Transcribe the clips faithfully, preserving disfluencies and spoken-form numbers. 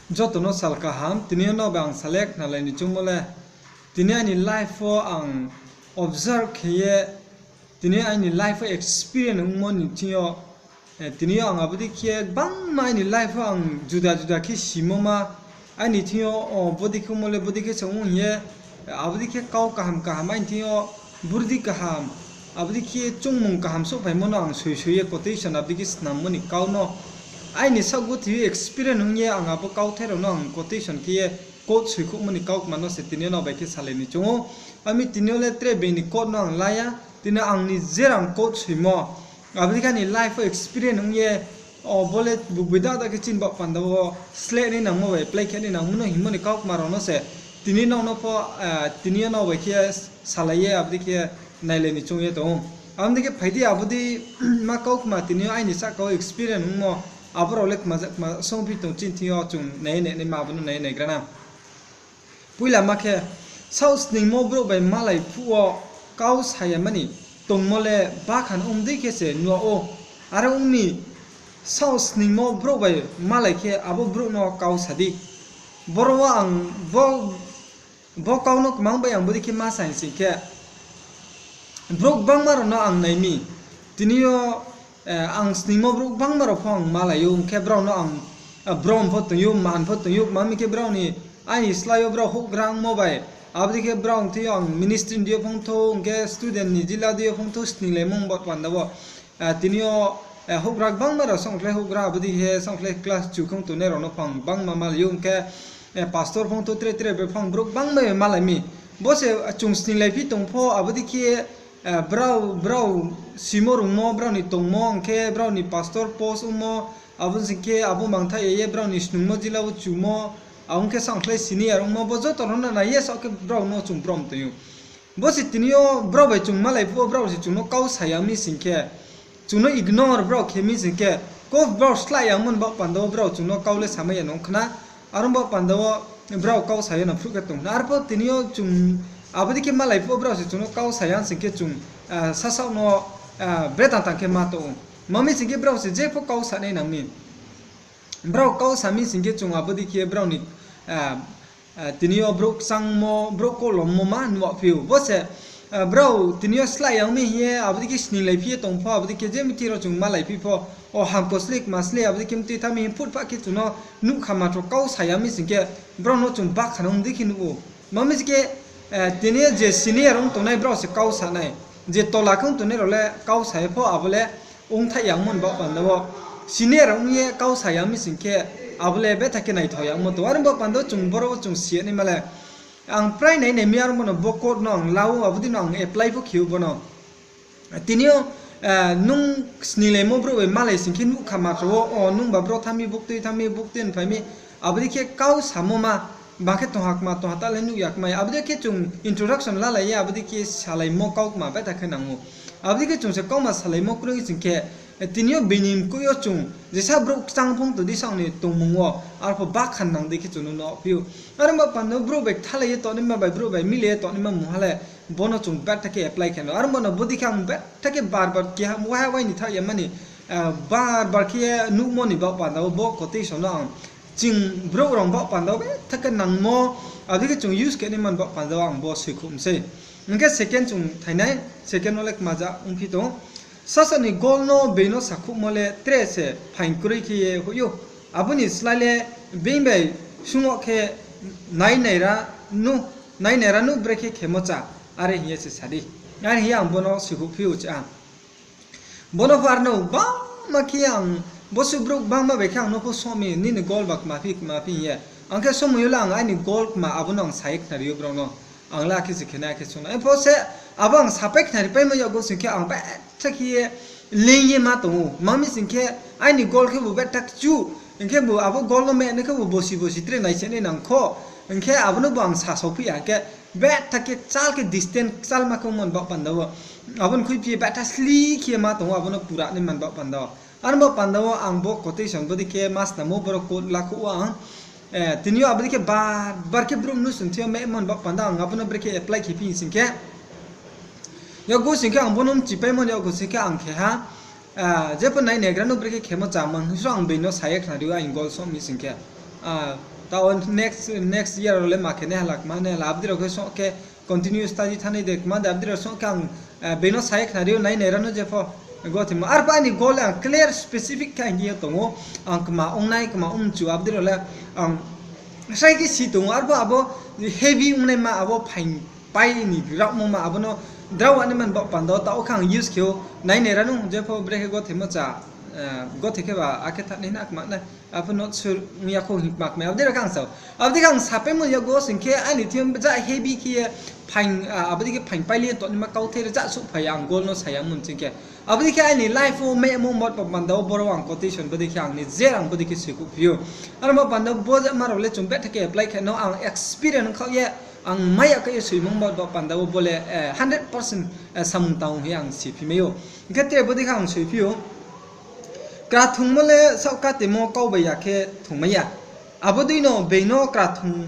Joto no sal kaham, tini yo nrao bai ang salai khnalai ni choungmo le, tini aini life wo ang observe khe ye, tini aini life wo experience ongmo ni thing yo, tini yo ang abo dei khe gbangma aini life wo ang juda juda khe simo ma, aini thing yo, o, bodei khe ongmo le bodei khe se ong hing ye, abo dei khe kau kaham kaham aini thing yo, burdi kaham, abo dei khe choungmung kaham souhphaimo no ang soi soi ye quotation abo dei khe snammo ni kau no, aini saohguthe experience ong ye ang abo kauthai rao no ang quotation khe ye quote soikhouhmo ni kaukma no se tini yo nrao bai khe salai ni choung ou. Ami tini yo le tre being ni quote no ang la ya, tini ang ni je rang quote soimo, abo dei khe aini life wo experience ong ye, o, bo le buboi da da khe chini baoh panda wo sleh nai nangmo bai apply khe nai nangmo no hingmo ni kaukma rao no se tini nrao no pho, tini yo nrao bai khe salai ye abo dei khe nailai ni choung ye tong ou. Abo dei khe phai di abo dei ma kaukma tini yo aini sahka wo experience ongmo, abo rao le kma ja kma songphi tong chini thing yo chung nai ye nainaima abo no nai ye naigra na. Poila ma khe, saoh sningmo brouh bai malai phuh wo kau sa ya mani tongmo le bakhan ong dei khe se nuh ou. Are ong mi, saoh sningmo brouh bai malai khe abo brouh no kau sa di. Boro wo ang bo, bo kau no kmang bai ang bodei khe ma sa hing sing khe, brouh gbangma rao no ang nai mi. Tini yo, ang sningmo brouh gbangma rao pho ang malai ou, ong khe brao no ang, brom pho tong ou, man pho tong ou, kma mi khe brao ni, aini slái yo brao houhgra ongmo bai, abo dei khe brao thing yo ang ministry ni deing yo phongthou, ong khe student ni jila deing yo phongthou, sninglaimo baoh panda wo. Tini yo, houhgra gbangma rao songkhlai houhgra abo dei khe songkhlai class chu khong tongnai rao no pho ang gbangma malai ou, ong khe, pastor phongthou tre tre bai pho ang brouh gbangma bai malai mi. Bo se chung sninglai phi tong pho abo dei khe, brao, brao simo rungmo, brao ni tongmo, ong khe brao ni pastor post ongmo, abo sing khe abo mangthaih ya ye brao ni snungmo jila wo chumo, abo ong khe songkhlai senior ongmo, bo joto no nai ye saoh khe brao no chung brom tong ou. Bo se tini yo brao bai chung malai phuh wo brao se chung no kau sa ya mi sing khe, chung no ignore brao khe mi sing khe, ko brao slái yangmo ni baoh panda wo brao chung no kau le samai ya nung khna, aro baoh panda wo brao kau sa ye no phruh khe tong khna. Arpho tini yo chung abo dei khe malai phuh wo brao se chung no kau sa ya sing khe chung, sasaoh no, betang tang khe ma tong ou. Ma mi sing khe brao se jepho kau sa nai nang mi. Brao kau sa mi sing khe chung abo dei khe brao ni, tini yo brouh kchangmo, brouh kohlommo ma nuh phi ou. Bo se, brao tini yo slái yang mi hing ye abo dei khe sninglai phi ye tong pho, abo dei khe je mthi rao chung malai phi pho, o hamko slik ma slik abo dei khe mthi thanng mi hing phutpha khe chung no nuh kha matro kau sa ya mi sing khe, brao no chung bakhan ong dei khe nuh ou. Ma mi sing khe, tini yo je senior ong tongnai brao se kau sa nai, je tola khe ong tongnai rao le kau sa ye pho abo le ongthaih yangmo ni baoh panda wo. Senior ong ye kau sa ya mi sing khe, abo le betha khe naithao yangmo tong. Are baoh panda wo chung boro wo chung si ya naima le, ang prai nai nai mi aro bo no bo quote no ang la ou, abo dei no ang apply pho khe ou bo no. Tini yo, nung sninglemo brouh bai malai sing khe nuh kha matro wo, o nungba bro thanng mi, buktui thanng mi, buktui ni phai mi, abo dei khe kau samo ma, ba khe tongha kma, tongha ta le nuh ya kmai. Abo dei khe chung introduction lalai ye, abo dei khe salaimo kaukma betha khe nang ou. Abo dei khe chung se kaukma salaimo kroi sing khe, tini yo bini mkoih yo chung jesa brouh kchang phung tong di saoh ni tongmung wo, arpho bakhan nang dei khe chung no nuh phi ou. Are baoh panda wo brouh bai kthalai ye tongnaima bai brouh bai milai ye tongnaima mungha le, bo no chung betha khe apply khe no. Are bo no bodei khe ang betha khe bar bar keha waiha wai ni thaoh ya mani, bar bar khe nuhmo ni baoh panda wo bo quotation no ang ching brouh rao baoh panda wo betha khe nangmo, abo dei khe chung use khe naima ni baoh panda wo ang bo soikhouh mi sei. Hing khe second chung thainai, second no le kma ja ongphi tong. Sasaoh ni gol no being no sakhouhmo le tre se phaing kroi khe ye hoih ou. Abo ni slái le being bai sung wo khe nai naira nuh, nai naira nuh brekhe khemo cha, are hing ye se sa di. Are hing ye ang bo no soikhouh phi ou cha. Bo no pho ar no bangma khe ang, bo suh brouh bangma bai khe ang no pho soh mi, nini gol ba kma phi, kma phi hing ye. Ang khe somoi yo le ang aini gol kma abo no ang sa ye khnari ou brao no. Ang le akhe se khe nai, akhe sung nai. Pho se abo ang sapai khnari paimo yakgo sing khe ang betha khe ye leing ye ma tong ou. Ma mi sing khe aini gol khebu betha kchu, hing khebu abo gol no meh nai khebu bosi bosi tre nai se nai nang kho. Hing khe abo no bo ang sasao phi ya khe, betha khe kchal khe distance kchalma khe ongmo ni baoh panda wo. Abo ni khuiphi ye betha sli khe ye ma tong ou, abo no pura naima ni baoh panda wo. Are baoh panda wo ang bo quotation bodei khe ma snamo, boro quote lakhouh wo ang. Tini yo abo dei khe bar bar khe brouh mnusu ni thing yo meh mon baoh panda ang abo no brekhe apply khe phi hing sing khe, yakgo sing khe ang bo no mchipaimo ni yakgo sing khe ang khe ha, jepho nai naigra no brekhe khemo cha mang hing so ang being no sa ye khnari ou aini gol soh mi sing khe. Taoh next, next year rao le ma khe nai hala, kma nai hala, abo dei rao khe song khe continue study thanng nai de, kma de, abo dei rao song khe ang, eh, being no sa ye khnari ou, nai nai ra no jepho gothe mo. Arphuh aini goal le ang clear specific khe ang ye tong ou, ang kma ong nai, kma ong mchu, abo dei rao le ang srai khe si tong ou, arphuh abo heavy ongnaima abo phaing pai ni raohmo ma abo no drao anaima ni baoh panda wo taoh khe ang use khe ou, nai nai ra no jepho brekhe gothemo cha, eh, gothe khe ba akhe thanng nai na kma nai. Apho not sure ong ya khou hing kma kma, abo dei rao khe ang sa ou. Abo dei khe ang sapaimo ni yakgu wo sing khe aini thing ja heavy khe ye phaing, ah, abo dei khe phaing pai le tongnaima kauthai rza souhphai ya ang goal no sa ya mung sing khe. Abo dei khe aini life wo mai yamo mot ba panda wo boro ang quotation bo dei khe ang ni je ang bo dei khe soikhouhphi ou. Aro bo panda wo bo jama rao le chung betha khe apply khe no ang experience khaoh ye ang mai ya khe ye soimo mot ba panda wo bo le, eh, hundred percent, eh, samung tang hing ye ang siphi mai ou. Hing khe tre bo dei khe ang soiphi ou. Kra thungmo le saohkatemo kau bai ya khe thungmai ya. Abo dei no being no kra thung,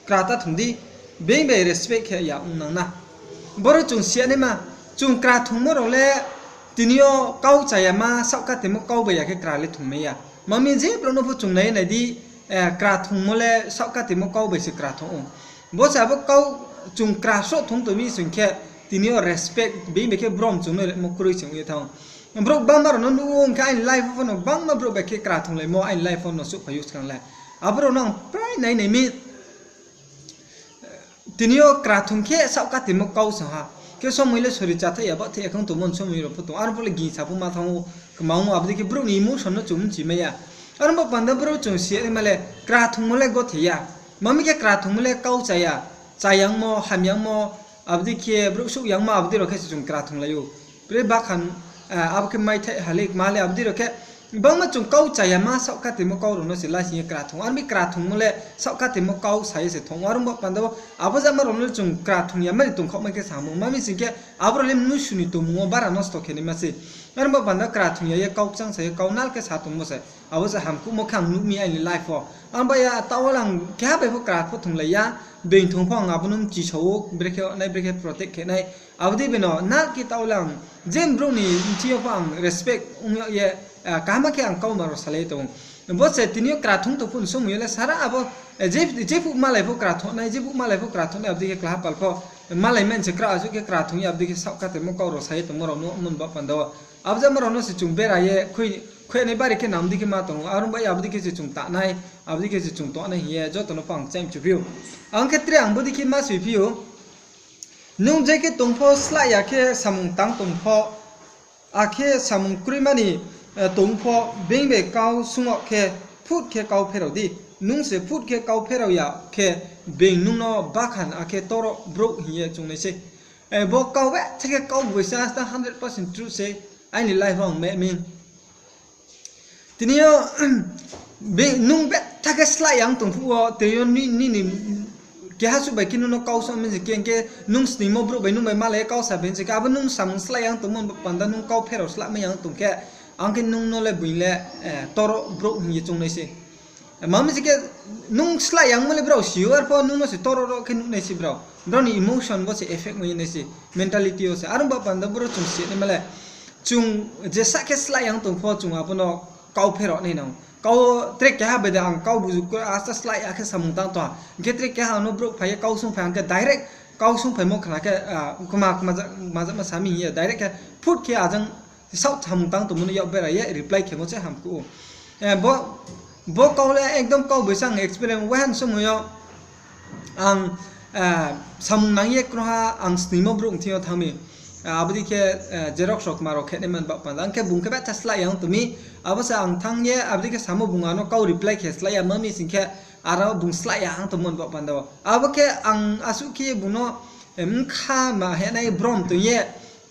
kra ta thung di, being bai respect khe ya ong nang na. Boro chung si ya naima, chung kra thungmo rao le tini yo kau chayama saohkatemo kau bai ya khe kra le thungmai ya. Mami je brouh no pho chung nai ye nai di, eh, kra thungmo le saohkatemo kau bai se kra thung ou. Bo se abo kau chung kra sroh thung tong mi sing khe tini yo respect being bai khe brom chung no rimo kroi se ong ye thanng ou. Brouh gbangma rao no nuh ou, hing khe aini life wo pho no gbangma brouh bai khe kra thunglaimo aini life wo no souhphai ou skang le. Abo rao no ang prai nai nai mi. Tini yo kra thung khe saohkatemo kau sa ha. Khe somoi le sori chathaih ya, baohthaih ya khe ong tongmo ni somoi rao pho tong. Aro pho le gingsa pho ma thanng ou, kma ong ou, abo dei khe brouh ni emotion no chung mchi mai ya. Aro bo panda boro chung si ya naima le, kra thungmo le gothe ya. Mami khe kra thungmo le kau chaya, chayangmo, hamyangmo, abo dei khe brouh souhyangmo, abo dei rao khe se chung kra thunglai ou. Pre bakhan, eh, abo khe maithaih ha le, kma le, abo dei rao khe, gbangma chung kau chayama saohkatemo kau rao no se lasing ye kra thung. Aro mi kra thungmo le saohkatemo kau sa ye se thung ou. Aro bo panda wo abo jama rao no le chung kra thung ya mani tongkhaohmai khe samung. Mami sing khe abo rao le mnusu ni tongmung wo bara nosto khe naima se. Aro bo panda kra thung ya ye kau kchang sa ye kau nal khe sa tongmo se. Abo se hamkuhmo khe ang nuh mi aini life wo. Ang bai ya taoh wo le ang keha bai pho kra pho thunglai ya. Being thung pho ang abo no mchi sa ou, brekhe nai brekhe protect khe nai. Abo dei bai no nal khe taoh wo le ang je brouh ni bthing yo pho ang respect ong yag ye, ah, kaham khe ang kauma rao salai ye tong ou. Bo se tini yo kra thung tong phuh ni somoi yo le sara abo, eh, je, jephuh malai pho kra thung nai, jephuh malai pho kra thung nai, abo dei khe klaha pal pho malai man se kra asuh khe kra thung ye abo dei khe saohkatemo kau rao sa ye tongmo rao no mung ba panda wo. Abo jama rao no se chung bera ye khui, khui nai bari khe nam dei khe ma tong ou. Aro bai abo dei khe se chung ta nai, abo dei khe se chung tong nai hing ye joto no pho ang chaimchuphi ou. Ang khe tre ang bo dei khe ma soiphi ou. Nung je khe tong pho slái ya khe samung tang tong pho, akhe samung kroima ni, eh, tong pho, being bai kau sung yag khe, phut khe kau pherao di. Nung se phut khe kau pherao ya khe, being nung no bakhan akhe toro brouh hing ye chung nai sei. Eh, bo kau betha khe kau bai se, asta hundred percent true se, aini life wo ang meh mi. Tini yo, nung betha khe slái ya ong tong phuh wo, tei yo ni, nini keha suh bai khe nung no kau song mi se khe, hing khe nung sningmo brouh bai nung bai malai ye kau sa bai se khe, abo nung samung slái ya ong tongmo panda nung kau pherao slái mai ya ong tong khe, ang khe nung no le being le, eh, toro brouh hing ye chung nai se. Mami se khe nung slái ya ongmo le brao si ou, arpho nung no se toro ro khe nuh nai se brao. Brao ni emotion bo se effect mai nai se, mentality yo se. Aro ba panda boro chung si naima le, chung jesa khe slái ya ong tong pho chung abo no kau pherao nai nang. Kau tre keha bai de ang kau buju khe asta slái ya khe samung tang tong ha. Hing khe tre keha no brouh phai ye kau sung phai ang khe direct kau sung phaimo khna khe, ah, kma, kma ja-, kma jama sa mi hing ye direct khe phut khe ajang saoh samung tang tongmo no yak bera ye reply khemo se hamkuh ou. Eh, bo, bo kau le ekdom kau bai se ang experience wahan somoi yo ang, eh, samung nang ye kroiha ang sningmo brouh thing yo thanng mi. Eh, abo dei khe, eh, xerox rao kma rao khe naima ni baoh panda. Ang khe bung khe betha slái ya ong tong mi. Abo se ang thanng ye, abo dei khe samo bung ano kau reply khe slái ya ma mi sing khe, aro bung slái ya ong tongmo ni baoh panda wo. Abo khe ang asuh khe bung no, eh, bkha ma he nai brom tong ye,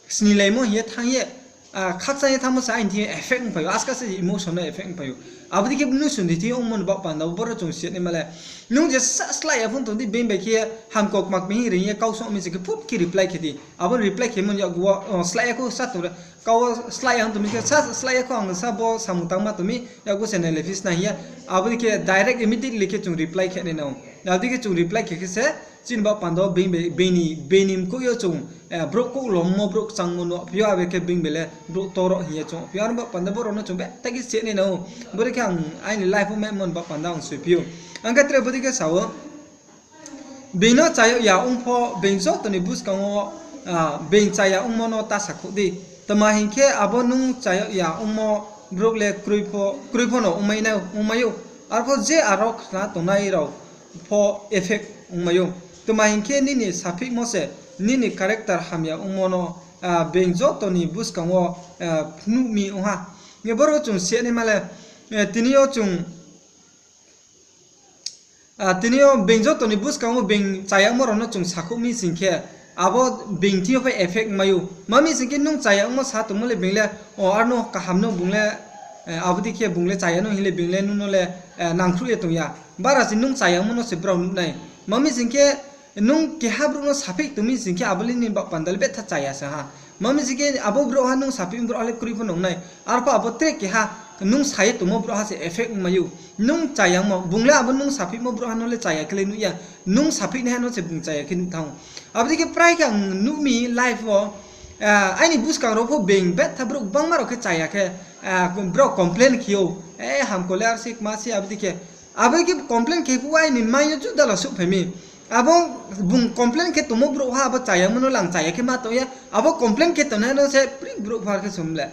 snilaimo hing ye thanng ye, ah, khakchang ye thanngmo se aini thing effect ongphai ou, aska se emotion no effect ongphai ou. Abo dei khe mnusu ni thing ongmo ni baoh panda wo boro chung si naima le. Nung jesa slái ya phung tong di, being bai khe hamkok mak mi hing ring ye kau song mi se khe phut khe reply khe di. Abo reply khemo ni yakgu wo, oh, slái ya khou sa tong re. Kau wo slái ya ong tong mi khe sa slái ya khou ang sa bo samung tangma tong mi, yakgu se nai le phis na hing ye. Abo dei khe direct immediately khe chung reply khe nai nang. Abo dei khe chung reply khe khe se, chini baoh panda wo being bai, being ni, being ni mkoih yo chung, eh, brouh kouh lommo, brouh kchangmo nuh phi ou, abo khe being bai le brouh toro hing ye chung phi ou. Aro baoh panda boro no chung betha khe si nai nang ou. Boro khe ang aini life wo mehmo ni baoh panda ang soiphi ou. Ang khe tre bodei khe sa ou, being no chayag ya ong pho, being joto ni buskang wo, being chaya ongmo no ta sakhouh di. Tma hing khe, abo nung chayag ya ongmo brouh le kroi pho no ongmai ou. Arpho je aro khna tongnai rao pho effect ongmai ou. Tma hing khe, nini sapheihmo se nini character hamya ongmo no being joto ni buskang wo phnuh mi ong ha. Boro chung sinaima le, tini yo chung tini yo being joto ni buskang wo being chayagmo rao no chung sakhouh mi sing khe, abo being thing yo pho effect ongmai ou. Ma mi sing khe, nung chayagmo sa tongmo le being le, o, aro no kaham no bung le, abo dei khe bung le chaya no hing le being le nung no le nangkhruh ye tong ya. Bara se nung chayagmo no se brao nuh nai. Ma mi sing khe, nung keha brouh no sapheih tong mi sing khe, abo le nini baoh panda le betha chaya se ha. Ma mi sing khe, abo brouhha nung sapheih brouhha le kroi pho no ong nai. Arpho abo tre keha nung sa ye tongmo brouhha se effect ongmai ou. Nung chayagmo, bung le abo nung sapheihmo brouhha no le chaya khe le nuh ya. Nung sapheih naiha no se bung chaya khe nuh thanng ou. Abo dei khe prai khe ang nuh mi life wo, aini buskang rao pho being betha brouh gbangma rao khe chaya khe, brao complain khe ou, e, hamko le ar se kma se, abo dei khe. Abo dei khe complain khe phuh aini mind yo juda lo souhphai mi. Abo bung complain khe tongmo brouhha abo chayagmo no le ang chaya khe ma tong ya. Abo complain khe tongnai no se pri brouh pho ar khe sum le,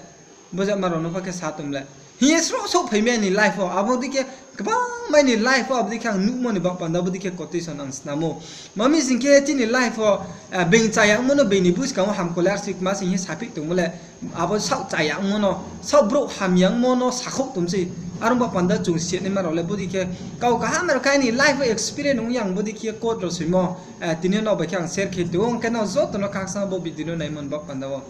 bojama rao no pho khe sa tong le, hing ye sroh souhphai mi aini life wo. Abo dei khe gbangma aini life wo abo dei khe ang nuhmo ni baoh panda abo dei khe quotation ang snam ou. Ma mi sing khe, chini life wo being chaya ongmo no being ni buskang wo hamko le ar se kma se hing ye sapheih tongmo le, abo saoh chaya ongmo no, saoh brouh hamya ongmo no sakhouh tong sei. Aro baoh panda chung sinaima rao le bodei khe, kau kaham rao khe aini life wo experience ong yang bodei khe quote rao soimo, tini yo nrao bai khe ang share khe tong ou, ong khe nrao joto no khakchang bo video no naimo ni baoh panda wo